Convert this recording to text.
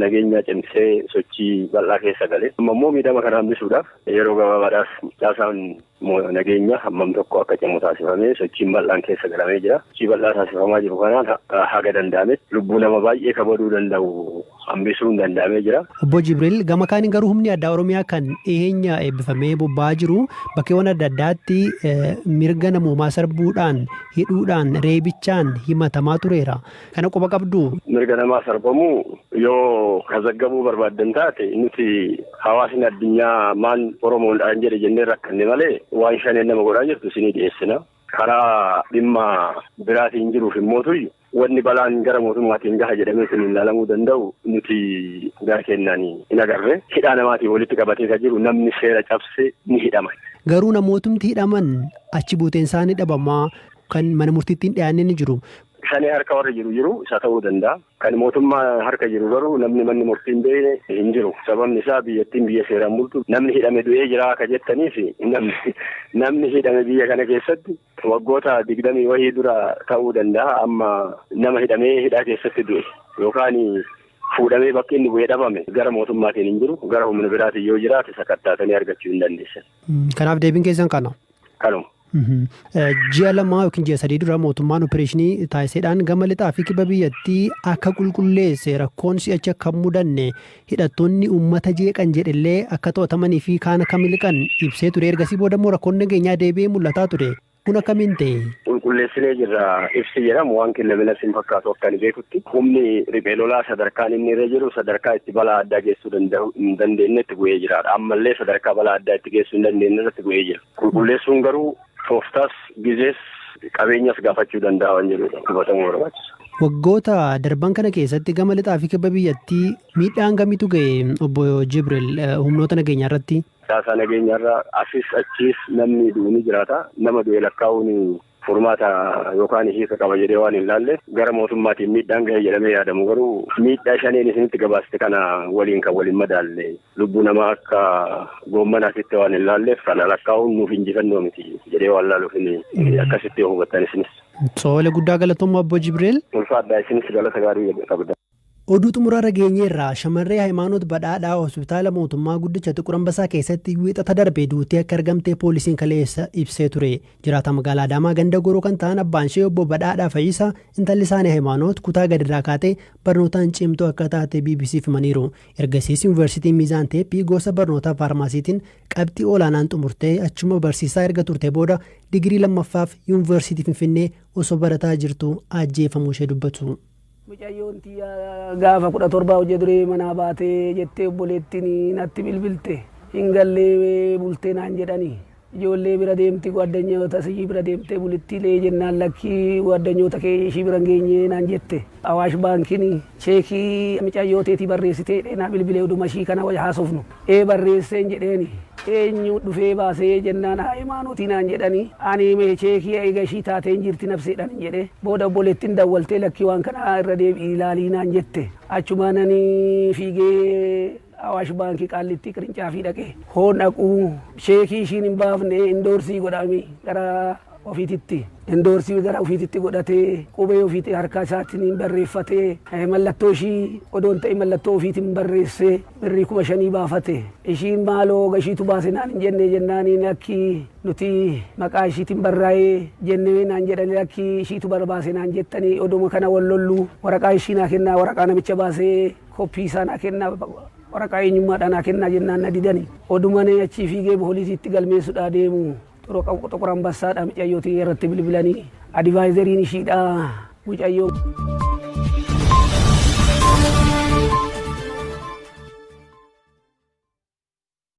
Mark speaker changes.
Speaker 1: Nageenyaa cimsee sochii bal'aa keessa gale. Amma immoo miidhama kana hambisuudhaaf yeroo gabaabaadhaaf caasaan nageenya hammam tokko akka cimu taasifamee sochiin bal'aan keessa galamee jira. Sochii bal'aa taasifamaa jiru kanaan haga danda'ametti lubbuu nama baay'ee kabaduu danda'u hambisuun danda'amee jira.
Speaker 2: Obbo Jibriil, gama kaaniin garuu humni addaa Oromiyaa kan dhiyeenya eebbifamee bobba'aa jiru bakkeewwan adda addaatti mirga namoomaa sarbuudhaan, hidhuudhaan, reebichaan himatamaa tureera. Kana quba qabduu?
Speaker 1: Mirga namaa sarbamuu yoo kazaggabuu barbaaddan taate, nuti hawaasni addunyaa maan Oromoodhaan jedhe jennee rakkanne malee waan shaneen nama godhaa jirtu isinii dhiyeessina. Karaa dhimma biraatiin jiruuf immoo wanni balaan gara mootummaatiin gaha jedhamee isin ilaalamuu danda'u nuti gara kennaan hin agarre. Hidhaa namaatiin walitti qabatee kan jiru, namni seera cabse ni hidhama.
Speaker 2: Garuu namootumti hidhaman achi buuteen isaanii dhabamaa, kan mana murtiitti hin dhiyaanne ni jiru.
Speaker 1: Shanee harka warri jiru jiru isa ta'uu danda'a. Kan mootummaa harka jiru garuu namni manni murtii hin beekne hin jiru. Sababni isaa biyyattiin biyya seeraan bultu, namni hidhame du'ee jira akka jettaniif, namni hidhame biyya kana keessatti waggoota 20 wahii dura ta'uu danda'a. Amma nama hidhamee hidhaa keessatti du'e yookaan fuudhamee bakki inni bu'ee dhabame gara mootummaatiin hin jiru. Gara humna biraatiin yoo jiraate sakattaatanii argachuu hin dandeessan.
Speaker 2: Kanaaf deebiin keessan kana.
Speaker 1: Kanuma.
Speaker 2: Ji'a 2 yookiin ji'a 3 dura mootummaan opereeshinii taasiseedhaan gama lixaa fi kibba biyyattii akka qulqulleesse, rakkoon si'achi akka hin mudanne, hidhattoonni uummata jeeqan jedhellee akka to'atamanii fi kaan akka miliqan ibsee ture. Ergasii booda immoo rakkoon nageenyaa deebi'ee mul'ataa ture. Kun akkamiin ta'e?
Speaker 1: Qulqulleessinee jirra ibsi jedhamu waan kenname natti hin fakkaatu akka ani beekutti. Humni riphee lolaa sadarkaan inni irra jiru sadarkaa itti balaa addaa geessuu danda'u hin dandeenyetti bu'ee jiraadha. Ammallee sadarkaa balaa addaa itti geessuu hin dandeenye irratti bu'ee jira. Qulqulleessuun garuu tooftaas, gizees, qabeenyas gaafachuu danda'a waan jedhudha hubatamuu barbaachisa.
Speaker 2: Waggoota darban kana keessatti gama lixaa fi kibba biyyattii miidhaan gamitu ga'e, obbo Jibril, humnoota nageenyaa irratti?
Speaker 1: Caasaa nageenyaarra asis achiis namni du'u ni jiraata. Nama du'e lakkaa'uun furmaata yookaan hiika qaba jedhee waan hin laalle, gara mootummaatiin miidhaan ga'e jedhamee yaadamu garuu miidhaa shaneen isinitti gabaaste kana waliin kan waliin madaalle, lubbuu namaa akka goommanaatitti waan hin laalleef, kana lakkaa'uun nuuf injifannoo miti jedhee waan laaluuf akkasitti yoo hubattan isinis.
Speaker 2: Tole, guddaa galatoomaa, obbo Jibriil.
Speaker 1: Ulfaadhaa, isinis galata gaarii qabda.
Speaker 2: Oduu xumuraarra geenyeerraa. Shamarree Hayimaanoot Badhaadhaa hospitaala mootummaa guddicha Xiqur Ambassaa keessatti Wiixata darbe duutee akka argamte poolisiin kaleessa ibsee ture. Jiraata magaalaa Adaamaa ganda Goroo kan ta'an abbaan ishee obbo Badhaadhaa Fayyisaa intalli isaanii Hayimaanoot kutaa gadirraa kaatee barnootaan cimtuu akka taate BBCf himaniiru. Ergasiis Yuunivarsiitii Miizaan Teeppii gosa barnoota faarmaasiitiin qabxii olaanaan xumurtee achuma barsiisaa erga turte booda digirii lammaffaaf Yuunivarsiitii Finfinnee osoo barataa jirtu ajjeefamuu ishee dubbatu.
Speaker 3: Mucayyoon tiyya gaafa 17 hojii duree manaa baatee jettee obboleettiin natti bilbilte. Hin gallee, bultee naan jedhani. Ijoollee bira deemti, gwaaddanyoota ishii bira deemtee bulittiilee jennaan, lakkii, gwaaddanyoota kee ishii bira hin geenye naan jette. Awaash Baankiin cheekii mucayyoo teetii barreessitee naa bilbilee oduma ishii kana haasofnu. Ee, barreesseen jedheeni. Eenyu dhufee baasee jennaan, Hayimaanotii naan jedhani. Ani mee cheekii eega ishii taateen jirti nafseedhaan hin jedhe. Booda obboleettiin dawwaltee, lakkii, waan kana irra deebi'ii ilaalii naan jette. Achumaan ani fiigee Awaash Baankii Qaallittii qirincaafii dhaqe. Hoo dhaquu cheekii ishiin hin baafne endorse godhami gara ofiititti. Endorse gara ofiititti godhatee, qubee ofiitti harka isaatiin barreeffatee, mallattoo ishii odoon ta'e mallattoo ofiitiin barreessee birrii 5,000 baafate. Ishiin maaloo gashiitu baase naan hin jenne jennaaniin, lakki, nuti maqaa ishiitiin barraa'ee jennee naan jedhani, lakki, ishiitu barbaase naan jettanii, oduma kana wal lollu waraqaa ishii naa kennaa, waraqaa namicha baasee koppii isaa naa kennaa, waraqaa eenyummaadhaa naa kennaa jennaan na didani. Oduma achii fiigee poolisiitti galmeessuudhaa deemu Xuqur Ambassaadha mucayyootii irratti bilbilanii adviser iin ishiidha mucayyoo.